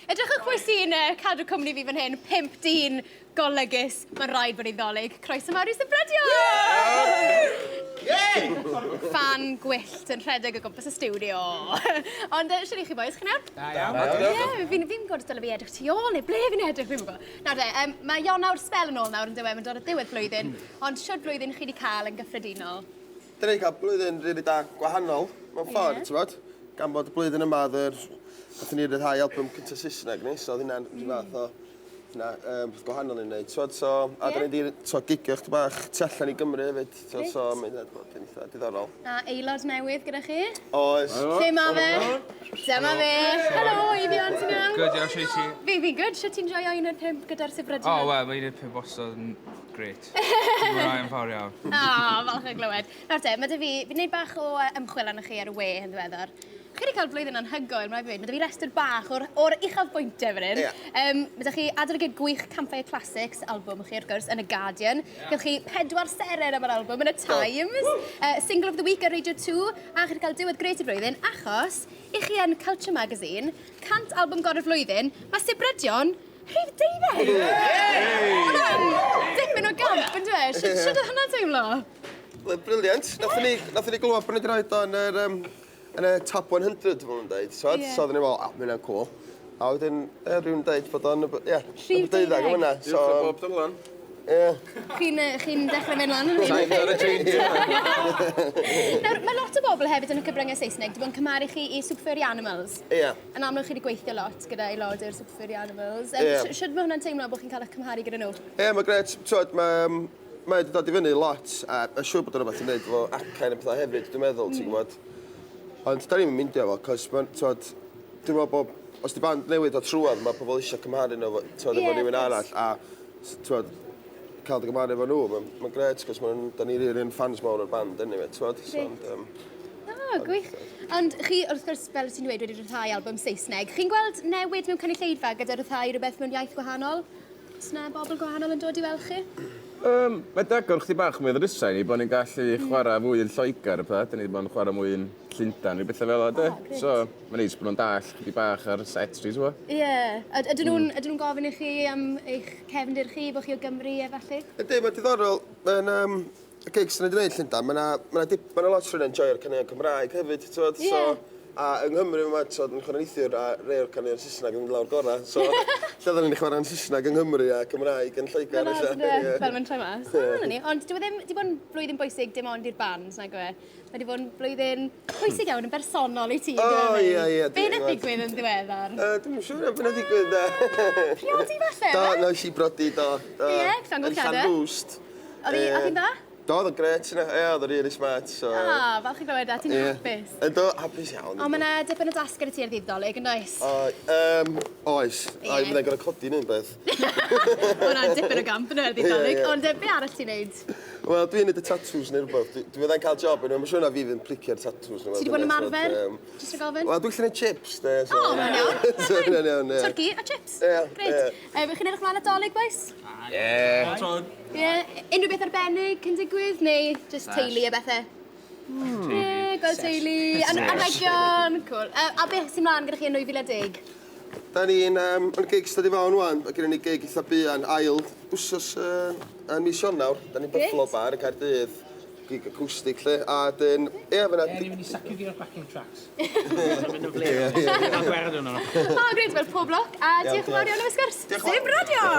Edrychwch pwy sy'n cadw cwmni fi fan hyn, 5 dyn golygus, mae'n rhaid bod hi'n Ddolig. Croeso mawr i Sibrydion! Fan gwyllt yn rhedeg o gwmpas y stiwdio. Ond shwt 'y chi bois, chi'n iawn? Da iawn. Ie, fi'n fi gwybod os dylai fi edrych tu ôl neu ble fi'n edrych, fi'n gwybod. Nawr de, mae Ionawr sbel yn ôl nawr yn dyw e, mae'n dod at ddiwedd blwyddyn, ond shwt blwyddyn chi 'di cael yn gyffredinol? Da ni 'di cael blwyddyn rili da gwahanol mewn ffordd, yeah. Ti'n gan bod y blwyddyn yma oedd yr... Nathon ni ryddhau album cynta Saesneg ni, so oedd hynna'n rhyw fath o hynna, peth gwahanol i'n neud, t'wod, so... A yeah. Da ni 'di, t'wod, gigio chdi bach tu allan i Gymru hefyd, t'wod, so mae hynna 'di bod yn eitha diddorol. A aelod newydd gyda chi? Oes. Lle ma fe? Dyma fe. Helo, Eifion, ti'n iawn? Good, iawn, shwt ti? Fi, fi'n good. Shwt ti'n joio 1 o'r 5 gyda'r Sibrydion? O, oh, wel, mae 1 o'r 5 wastad yn grêt. Dwi'n mwynhau yn fawr iawn. O, falch o glywed. Nawr te, mae 'da fi, fi'n gwneud bach o ymchwil arnoch chi ar y we yn ddiweddar. Chi wedi cael blwyddyn anhygoel, mae'n rhaid fi ddweud. Mae 'da fi restr bach o'r uchafbwyntiau fan hyn. Yeah. Mae 'da chi adolygiad gwych Campfire Classics, albwm chi wrth gwrs, yn y Guardian. Yeah. Gewch chi pedwar seren am yr albwm yn y Times. Single of the Week ar Radio 2. A chi wedi cael diwedd grêt y blwyddyn, achos i chi yn Culture Magazine, 100 albwm gorau'r flwyddyn, mae Sibrydion rhif 12! Hwnna'n dipyn o gamp, yn dweud? Sut oedd hwnna'n teimlo? Wel, brilliant. Nathon ni glywed bod ni wedi rhoi o yn yr, yn y top 100, fel nhw'n dweud. So, yeah. So oedden ni'n meddwl, oh, mae hynna'n cool. A wedyn, rhywun dweud bod o'n, ie, Rhif number 12 yn hwnna. So, Bob Dylan. Ie. Chi'n dechrau mynd lan yn Time ar y change. Nawr, mae lot o bobl hefyd yn y cyfryngau Saesneg wedi bod yn cymharu chi i Super Furry Animals. Ie. Yn amlwg chi wedi gweithio lot gyda aelodau'r Super Furry Animals. Ie. Shwt mae hwnna'n teimlo bod chi'n cael eich cymharu gyda nhw? Ie, mae'n grêt. T'wod, mae wedi dod i fyny lot, a mae'n siŵr bod o'n rhywbeth i wneud efo acen a pethau hefyd, dwi'n meddwl, ti'n gwybod. Ond da ni'n myndio fo, cos mae'n, t'wod, dwi'n meddwl bod, os di band newydd o trwodd, mae pobl eisiau cymharu nhw, t'wod, efo Ie, rhywun wrth gwrs. arall, a, t'wod, cael dy gymharu efo nhw, mae'n grêt, cos da ni'n rili yn fans mawr o'r band, anyway, t'wod. So, Grêt. ond, O, gwych. Ond chi, wrth gwrs, fel ti'n dweud, wedi rhyddhau albwm Saesneg. Chi'n gweld newid mewn cynulleidfa gyda rhyddhau rhywbeth mewn iaith gwahanol? Oes 'na bobl gwahanol yn dod i weld chi? Mae dagor chdi bach mwy o ddrysau i ni bod ni'n gallu chwarae fwy yn Lloegr a pethau. Da ni wedi bod yn chwarae mwy yn Llundain neu bethau fel 'na, de. O, grêt. So, mae'n neis bod nhw'n dall chdi bach ar set ni, ti'n gwbod? Ie. Ydyn nhw'n gofyn i chi am eich cefndir chi, bod chi o Gymru efallai? Ydy, mae'n diddorol. Mae'n, y gigs sy'n wedi gwneud Llundain, mae yna ma ma ma lot rhywun yn enjoyo'r caneuon Cymraeg hefyd, ti'n gwbod? So, a yng Nghymru mae, ti'n yn chwarae neithiwr a rei o'r caneuon Saesneg yn mynd lawr gorau. So, lle oedden ni'n chwarae'n Saesneg yng Nghymru a Cymraeg yn Lloegr. Fel ella. yndyfe? Fel mae'n troi mas. O, na ni. Ond dyw e ddim 'di bod yn blwyddyn bwysig dim ond i'r band, nag yw e? Mae wedi bod yn blwyddyn pwysig iawn yn bersonol i ti. O, dwi'n meddwl. ie, Be nath dwi'n ddigwydd yn ddiweddar? Dwi'm yn siŵr beth nath ddigwydd, de. Priodi falle? Do, nes i brodi, do. Do. Ie, llongyfarchiadau. Yn Llanrwst. Oedd hi'n dda? Do, oedd o'n grêt yna. Ie, oedd o'n really smart, so... Ah, falch i glywed da, ti'n hapus? Yndw, hapus iawn. Ond mae yna dipyn o dasg gyda ti ar ddydd Dolig, yn does? O, oes. Ie. O, fyddai'n gorfod codi un beth. Mae hwnna'n dipyn o gamp yn ar ddydd Dolig. Ie. Ond be arall ti'n neud? Wel, dwi'n neud y tattoos neu rhywbeth. Dwi fyddai'n cael job, yn mae'n siŵr na fi fydd yn plicio'r tattoos. Ti wedi bod yn ymarfer? Jyst rhag ofyn? Wel, dwi'n gallu neud chips, de. So, O, mae'n iawn. So, hynna'n iawn, ie. Twrci a chips. Ie, Grêt. ie. Chi'n edrych mlaen at Dolig, boys? Ie. Ie. Unrhyw beth arbennig yn digwydd, neu just teulu a bethau? Ie, gweld teulu, anrhegion, cool. A beth sy'n mlaen gyda chi yn 2010? Da ni'n, yn gigs dod i fewn wan, mae gennym ni gig eitha buan, ail wsos yn mis Ionawr. Da ni'n Buffalo Bar yn Caerdydd, gig acoustic lle, a dyn, ie, fyna. Ie, ni'n mynd i sacio gyd o'r backing tracks. Mae'n mynd yn fler. Cael gwared nhw. O, grêt, wel, pob lwc, a Iawn, diolch yn fawr diolch. iawn am y sgwrs. Diolch yn fawr. Sibrydion!